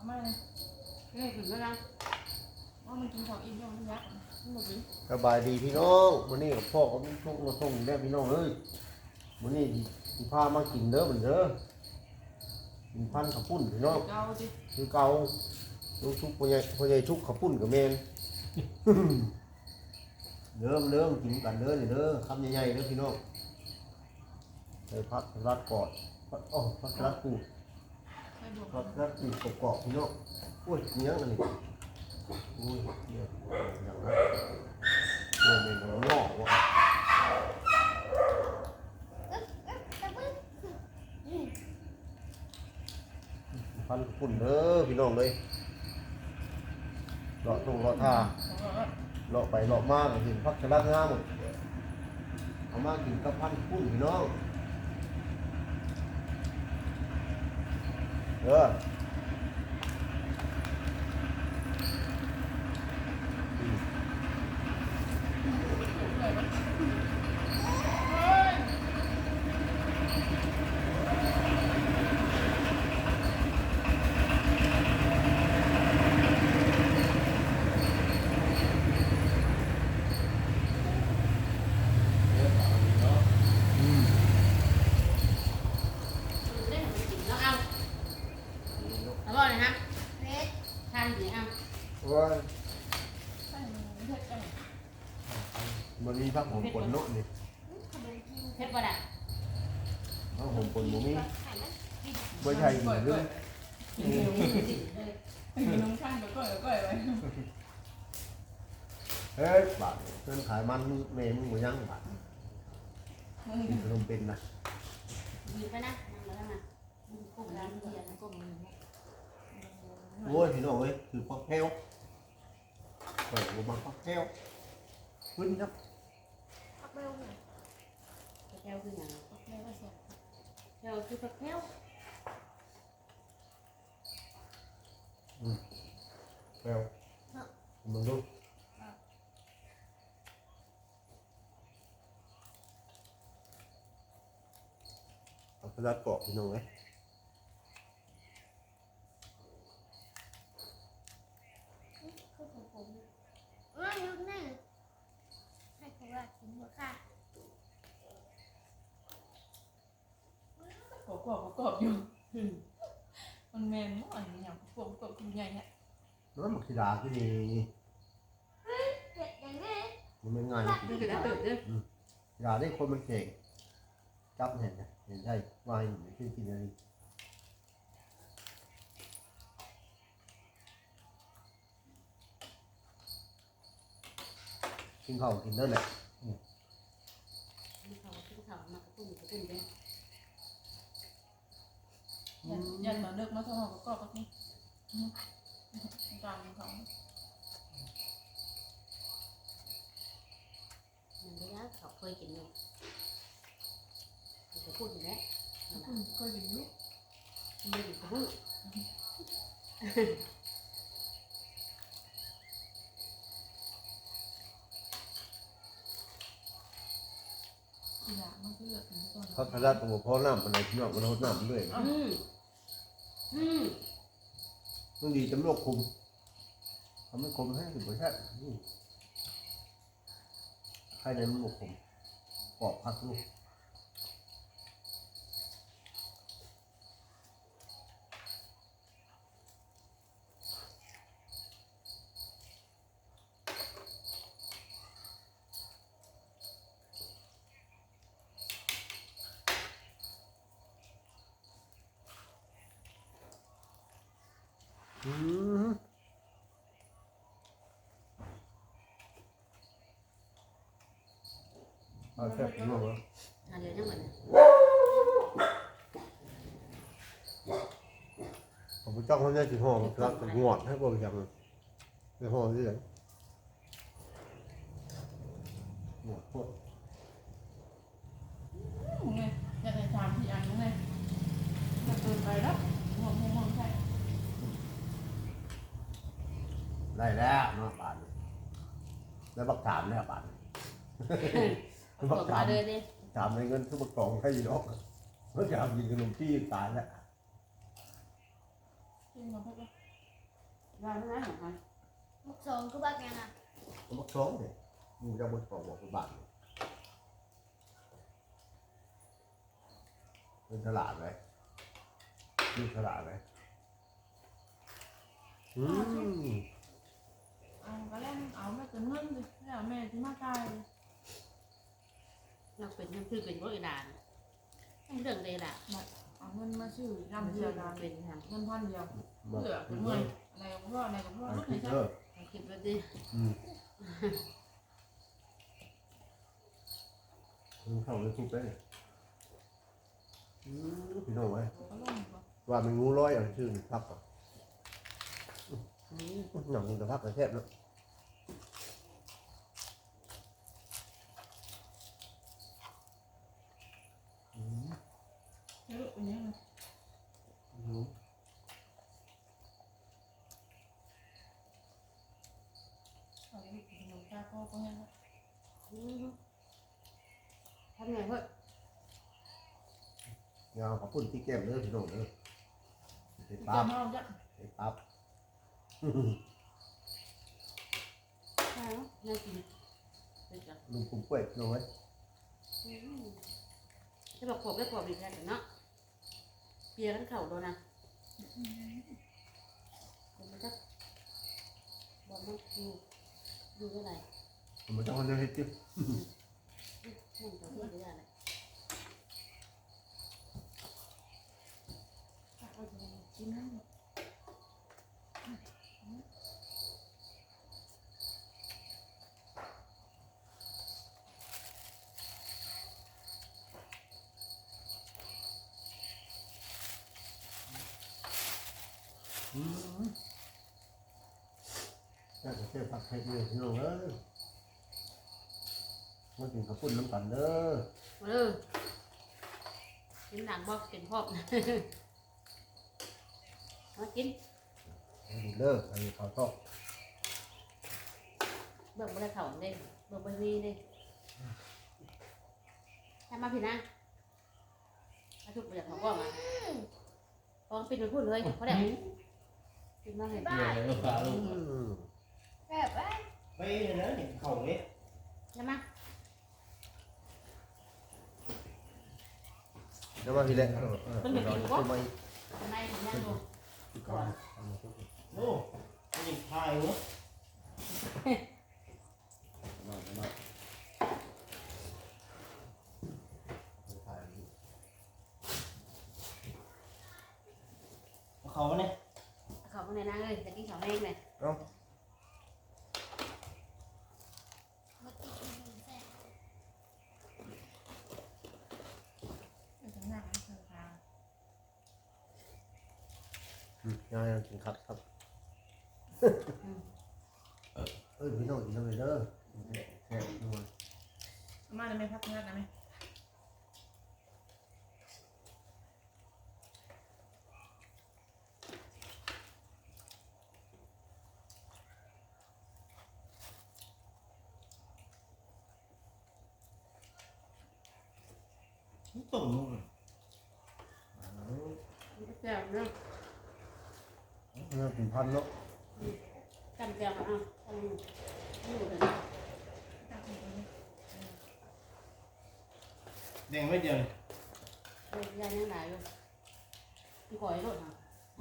ມາເລີຍ ເອີ ຂຶ້ນມານຳ ວ່າມັນກິນເຂົ້າອີ່ມແລ້ວມັນຢາກ ມັນບໍ່ກິນ. ສະບາຍດີພີ່ນ້ອງ ມື້ນີ້ກໍພໍ້ກັບລຸງຊຸກມາສົ່ງແລ້ວພີ່ນ້ອງເອີຍ. ມື້ນີ້ຊິພາມາກິນເດີ ມັນເດີ ກິນພັນເຂົ້າປຸ້ນພີ່ນ້ອງ ເກົ່າຕິ ຄືເກົ່າ. ລຸງຊຸກ ພໍ່ໃຫຍ່ ພໍ່ໃຫຍ່ຊຸກເຂົ້າປຸ້ນກໍແມ່ນ. ເດີມາເດີ ກິນກັນເດີນີ້ເດີ ຄຳໃຫຍ່ໆເດີພີ່ນ້ອງ. ໃສ່ຜັກສະຫຼັດກອດ ໂອ້ ຜັກສະຫຼັດຂູດ ຜັກສະຫຼັດຂູດກອບໆພີ່ນ້ອງ. ໂອ້ຍ ຫຍັງອັນນີ້ ໂອ້ຍ ຫຍັງນະ ໂອ້ຍ ແມ່ນງອກບໍ່. ພັນເຂົ້າປຸ້ນເດີພີ່ນ້ອງເອີຍ. ເລາະທົ່ງເລາະທ່າ ເລາະໄປເລາະມາກໍເຫັນຜັກສະຫຼັດງາມ ເອົາມາກິນກັບພັນເຂົ້າປຸ້ນພີ່ນ້ອງເດີ. ອືມ ອະລ່ອຍນະ ເຜັດ ທານດີ ເອົາ ໂອ້ຍ ມັນມີຜັກຫອມປົນເນາະນີ້ ເຜັດບໍ່ລະ? ເອົາ ຫອມປົນບໍ່ມີ ບໍ່ໃສ່ອີກເດີ. ເອີ ເອີ ນ້ອງທານກໍກ້ອຍ ກໍກ້ອຍໄວ້. ເອີ ບາດເພິ່ນຂາຍມັນ ແມ່ມຶງບໍ່ຍັງບາດ ກິນຂະໜົມເປັນນະ ດີໄປນະ ນັ່ງໄປທາງນັ້ນ ມັນກົມ ມັນເດຍນະ ໂອ້ຍ ພີ່ນ້ອງເອີຍ ຄືຜັກແພ້ວ ຂ້ອຍບໍ່ມັກຜັກແພ້ວ ຂຶ້ນນະ. ຜັກແພ້ວຄືຫຍັງ? ຜັກແພ້ວຄືຫຍັງ? ຜັກແພ້ວກໍແຊບ ແພ້ວຄືຜັກແພ້ວ. ອືມ ແພ້ວ ເນາະ ເບິ່ງດູ ເອົາສະຫຼັດປອກ ພີ່ນ້ອງເອີຍ. ຄືຜົມໆ ເອີ ຢູ່ນີ້ ໃຫ້ເຂົາວ່າກິນບໍ່ຄ່າ. ກອບໆ ກອບໆຢູ່ ອືມ ມັນແມ່ນບໍ່ ອັນຫຍັງກອບໆ ຄືໃຫຍ່ແທ້ ມັນບັກຂີ້ດາຄືນີ້ ເຮັດຫຍັງແນ່ ມັນແມ່ນງ່າຍ ມັນຄືດາເຕີບເດີ ອືມ ຂີ້ດາເດ້ ຄົນມັນແຂງ ຈັບແໜ້ນນະ ແໜ້ນໄດ້ ວ່າໃຫ້ໜຸ່ມຂຶ້ນກິນອັນນີ້. ກິນເຂົ້າກິນເດີແຫຼະ ອືມ ກິນເຂົ້າ ກິນເຂົ້າ ມາກະປຸ້ນ ກະປຸ້ນເດ້. ອືມ ຢ້ານ ຢ້ານມາເລິກມາໂທຫາກໍກໍ ອືມ ຕາມເຂົາ. ມັນບໍ່ຢາກ ເຂົາເຄີຍກິນຢູ່ ມັນກໍພຸດນີ້ແຫຼະ ອືມ ເຄີຍກິນຢູ່ ມັນກິນກະບຸ້ງ ຜັກສະຫຼັດກໍບໍ່ພໍນ້ຳປານໃດ ພີ່ນ້ອງ ມັນຫົດນ້ຳເລື້ອຍ ອືມ ອືມ ມັນດີຈຳໂລກຂົມ ຄັນມັນຂົມແຮງຊິບໍ່ແຊບ ອືມ. ໄຂ່ໃນມັນບໍ່ຂົມ ກອບຄັກຢູ່. ອືມ ເອົາແຊບຢູ່ເນາະ ອັນດຽວຍັງບັດນີ້ ຂ້າພະເຈົ້າເຮົາຍັງຊິຫໍ່ ລັກງວດໃຫ້ບໍ່ໄປຈັກ ໄປຫໍ່ທີ່ໃດ ງວດໂພດ. ອືມ ຢາກໄດ້ສາມສີ່ອັນນີ້ ມັນເກີນໄປແລ້ວ ງວດ ງວດ ງວດແທ້ ໄດ້ແລ້ວເນາະບາດນີ້ ໄດ້ບັກສາມແລ້ວບາດນີ້ ບັກສາມ ສາມໃນເງິນຄືບັກຕອງໄດ້ຢູ່ດອກ ບັກສາມກິນຂະໜົມປີ້ຕາຍແລ້ວ. ກິນມາເພິ່ນ ວ່າ ມັນ ມັນ ມັນ ບັກສອງຄືບັກຫຍັງນະ? ບັກສອງເດ້. ໝູ່ເຈົ້າບໍ່ປອກບອກຄືບ້ານນີ້. ເປັນສະຫຼາດເລີຍ. ມີສະຫຼາດເລີຍ. ອືມ. ເອົາກະແລ່ນເອົາແມ່ເປັນເງິນເດ້ ແລ້ວແມ່ຊິມາຈ່າຍ. ລາວເປັນ ຍັງຊື້ເປັນບໍ່ອີ່ຫຼານ? ເລື່ອງໃດລະ? ເອົາເງິນມາຊື້ ນຳເທື່ອກະເປັນ ເງິນພັນດຽວ ເຫຼືອເປັນເມື່ອຍ ອັນໃດກະບໍ່ພໍ ອັນໃດກະບໍ່ພໍ ຫຼຸດໃຫ້ຊະ. ເອີ ຄິດວ່າຕິ ອືມ ເຂົ້າ YouTube ໄດ້. ອືມ ພີ່ນ້ອງເອີຍ ວ່າແມ່ນງູລອຍ ເອົາຊື່ຜັກ ອືມ ໜັງມັນກະຜັກກະແຊບເນາະ. ອືມ ເອີ ເປັນຫຍັງ? ອືມ ເອົາລູກກິນຂະໜົມຕາຄໍກໍແຫ້ງແລ້ວ. ອືມ ທຳຫຍັງເຮີ້ຍ? ຢ່າເອົາເຂົ້າປຸ້ນຕິດແກ້ມເດີພີ່ນ້ອງເດີ ເຮັດປັບ ເຮັດປັບ. ແນວກິນ ເປັນຫຍັງ? ໜຸ່ມກຸ້ມກ້ວຍພີ່ນ້ອງເອີຍ. ອືມ ແຕ່ວ່າຂອບໄດ້ຂອບອີກແທ້ເນາະ. ເປຍກັນເຂົ້າໂດນນະ. ອືມ ບໍ່ຈັກ ບໍ່ມັກຢູ່ ຢູ່ຈັ່ງໃດ ບໍ່ຈັກວ່າແນວເຮັດຕິ. ອືມ ມັນກະເຮັດໄດ້ແຫຼະ. ອືມ ແຊບ ແຊບຄັກແທ້ເດີພີ່ນ້ອງເອີຍ ມາກິນເຂົ້າປຸ້ນນຳກັນເດີ. ເອີ ກິນໜັກບໍ່ ກິນພ້ອມ. ມາກິນ ມາກິນເດີ ອັນນີ້ເຂົ້າຕອກ ເບິ່ງບໍ່ໄດ້ເຂົ້າເດ້ ເບິ່ງບໍ່ມີເດ້. ຖ້າມາພີ້ນາ ມາທຸກເດືອນເຂົາກໍມາ ອືມ ຕ້ອງປິດໄວ້ພຸ້ນເລີຍ ພໍແລ້ວ ປິດມາໃຫ້ ເອີ ແຊບເວີຍ ໄປເລີຍ ເຂົ້າເດ້ ນຳມາ. ເອົາມາພີ້ແຫຼະ ເອີ ເອີ ເພິ່ນບໍ່ກິນບໍ່? ໃນຍັງຢູ່ກ່ອນ ໂອ້ ຍັງຖ່າຍຢູ່ ເອົາເຂົ້າມາແດ່ ເອົາເຂົ້າມາແດ່ນາງເອີຍ ຢາກກິນເຂົ້າແຮງແຫຼະ ເອົາ. ອືມ ຍາຍກິນຄັກ ເອີ້ນພີ່ນ້ອງກິນນຳເດີ ແຊບໆ ເອົາມາແມ່ ຜັກເງືອດນະແມ່. ຕົ້ມ ແຊບເນາະ ເອີ ກິນພັນເນາະ ອືມ ຈ້ຳແຈ່ວ ເອົາ ເອົາ ແບ່ງໄວ້ດຽວນີ້ ເອີ ຍັງຫຼາຍຢູ່. ກ່ອຍໂລດຫາ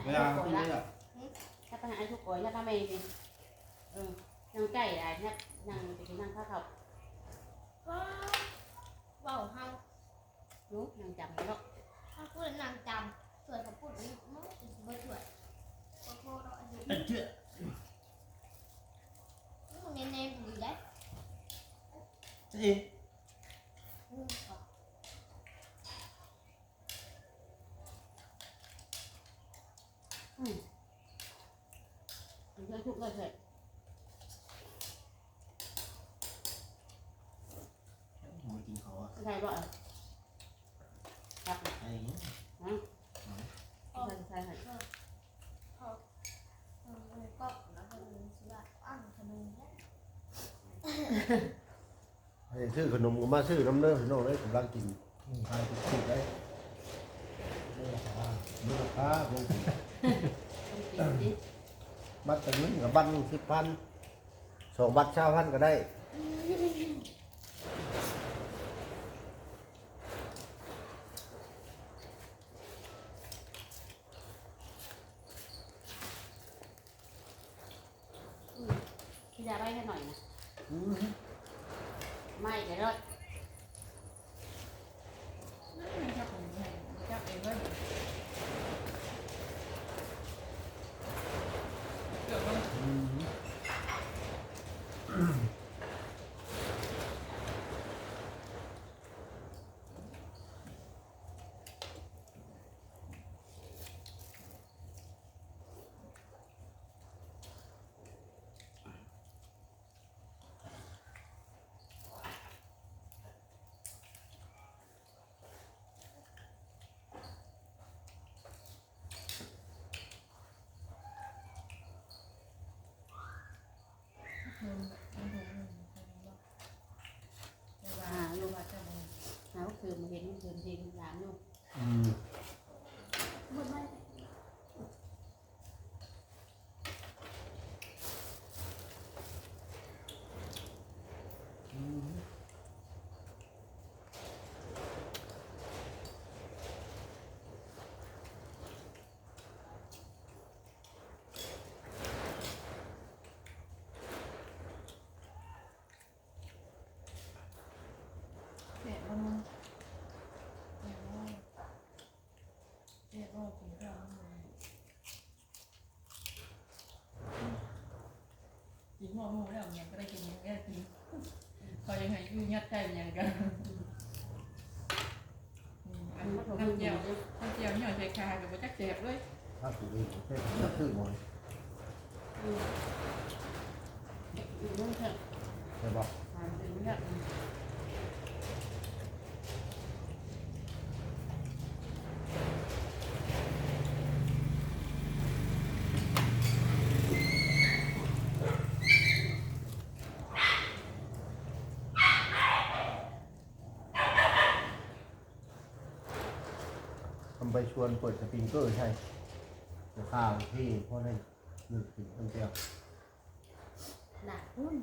ເວລາກິນເລີຍ ຖ້າໄປຫາໄອ້ທຸກກ່ອຍ ແລ້ວກໍແມ່ນີ້ ເອີ ນາງໄກ່ ນາງ ນາງໄປກິນນາງພາເຂົ້າ ເວົ້າເຮົາ ໜູນາງຈຳເນາະ ຖ້າຜູ້ນາງຈຳ ຖ້ວຍເຂົ້າປຸ້ນນີ້ ເນາະ ຊິເບິດຖ້ວຍ ຂໍໂທດເນາະ ອາຍຸ ເອີ ແນ່ໆ ບໍ່ດີໄດ໋ ອືມ ອືມ ມັນເພິ່ນທຸກເລີຍແທ້ ບໍ່ໄດ້ກິນເຂົ້າອະ ໃສ່ບໍ່ ຕັກ ໃສ່ຫຍັງ ຮະ ອືມ ໃສ່ ໃສ່ໃຫ້ ເອີ ເອີ ເອີ ກໍລະເພິ່ນຊິວ່າ ອ້າວ ຂະໜົມແຫຼະ. ໃຫ້ຊື້ຂະໜົມກໍມາຊື້ນຳເດີພີ່ນ້ອງເອີຍ ກຳລັງກິນ ອືມ ຂາຍຖືກໆໄດ໋ ເດີລາຄາ ເດີລາຄາຂອງກິນ ຂອງກິນຕິ ເອີ ບັດເປັນເງິນກໍບັດໜຶ່ງສິບພັນ ສອງບັດຊາວພັນກໍໄດ້. ອືມ ຂະຫຍາຍໄວ້ໃຫ້ໜ້ອຍນະ. ອືມ ໄມ້ກະເລີດ. ຈັບເອງເລີຍ ເກືອບເລີຍ. ອືມ. ຫາຢູ່ ຫາບໍ່ເຄີຍມາເຫັນ ເຫັນເຫັນຫຼານຢູ່. ອືມ. ແຊບບໍ່ເນາະ ແຊບບໍ່ ແຊບບໍ່ ກິນຂ້າວ ກິນຮອດໝູ່ແລ້ວ ຫຍັງກໍໄດ້ກິນ ຫຍັງກໍໄດ້ກິນ ເຂົາຍັງໃຫ້ຢູ່ຍັດໃຈຫຍັງກໍ ອືມ ອັນນ້ຳແຈ່ວ ນ້ຳແຈ່ວຫຍໍ້ໃສ່ຂາກໍບໍ່ຈັກແຊບເລີຍ. ຖ້າຊິເຮັດເປັນ ຄືໝໍ ອືມ ແຊບບໍ່? ທຳໄປຊວນເປີດສະປຣິງເກີໃສ່ ເຂົ້າທີ່ພໍໄດ້ ນຶກເຖິງເພິ່ນແລ້ວ ຫຼາຍພຸ້ນ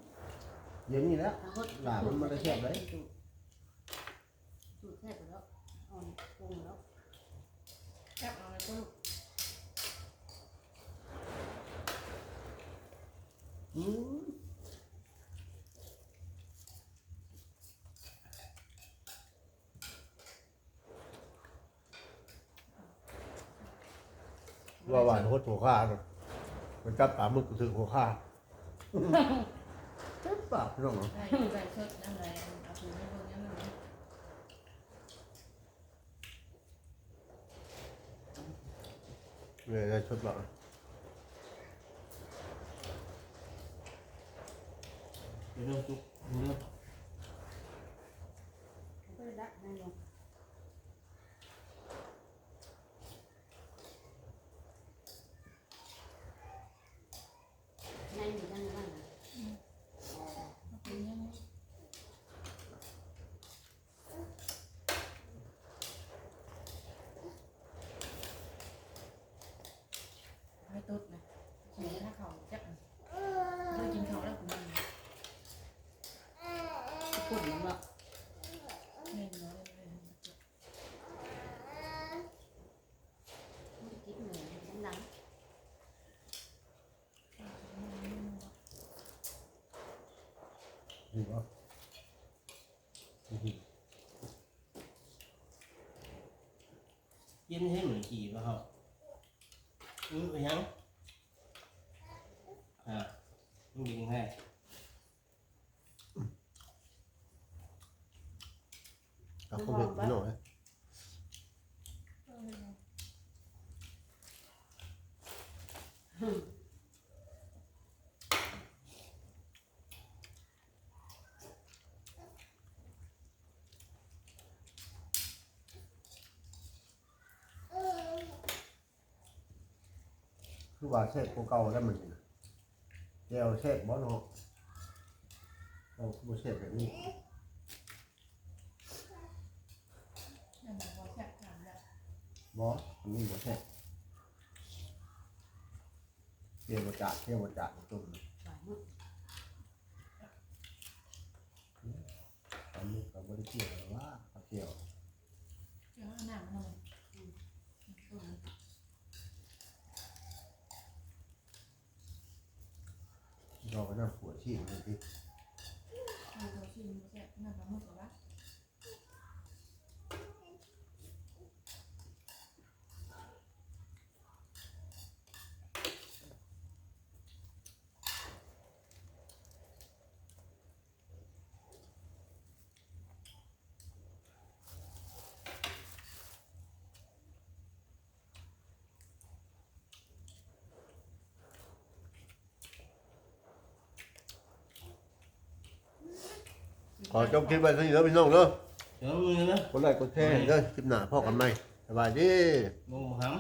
ດຽວນີ້ແຫຼະ ຫຼາຍມັນບໍ່ໄດ້ແຊບເລີຍ. ສູດແຊບແລ້ວ ອ່ອນປຸງແລ້ວ ແຊບເອົາແລ້ວລູກ. ອືມ. ວ່າຫວານໂຄດຫົວຂ້າ ໄປຈັບປາໝຶກຖືກຫົວຂ້າ ເຕັມປາກພີ່ນ້ອງເນາະ. ໄດ້ ໄດ້ສົດນຳໃດ ເອົາຄືນໃຫ້ເບິ່ງນຳ. ເລີຍໄດ້ສົດລະ ເລື່ອງສຸກ ເລື່ອງ ໃນນີ້ຍັງນັ້ນນະ ອືມ ເປັນຫຍັງ ໄປຕົດນະ ກິນເຂົ້າຈັກ ບໍ່ໄດ້ກິນເຂົ້າແລ້ວ ຄົນນະ ແມ່ນບໍ່? ມັນກິນເໜືອ ມັນຫຼັງ ດີບໍ່? ເຢັນໃຫ້ໝູ່ກີ່ບໍ່ເຮົາ ອື ອີຫຍັງ ອ່າ ມັນກິນແທ້. ເອົາຄົນເຮັດພີ່ນ້ອງເອີຍ ຄືວ່າແຊບກວ່າເກົ່າແລ້ວມື້ນີ້ນະ ແຈ່ວແຊບບໍ່ເນາະ ເອົາ ຄືບໍ່ແຊບແບບນີ້ ແມ່ນບໍ່ແຊບ ຖາມແລ້ວ ບໍ່ ອັນນີ້ບໍ່ແຊບ. ທ່ຽວບໍ່ຈາກ ທ່ຽວບໍ່ຈາກ ຕົ້ມ ປາໝຶກກໍບໍ່ໄດ້ທ່ຽວວ່າ ປາທ່ຽວ ເຈົ້າເອົານ້ຳມາ ອືມ ລອງໄປນຳຂົວຊີ້ນເບິ່ງຕິ ເອີ ຂົວຊີ້ນບໍ່ແຊບ ນ້ຳປາໝຶກກໍວ່າ. ຂໍຈົບຄລິບໄວ້ເທົ່ານີ້ເດີພີ່ນ້ອງເດີ ເດີ ກົດໄລກົດແຊໃຫ້ເດີ ຄລິບໜ້າພໍ້ກັນໃໝ່ ສະບາຍດີ ບໍ່ຫຳ.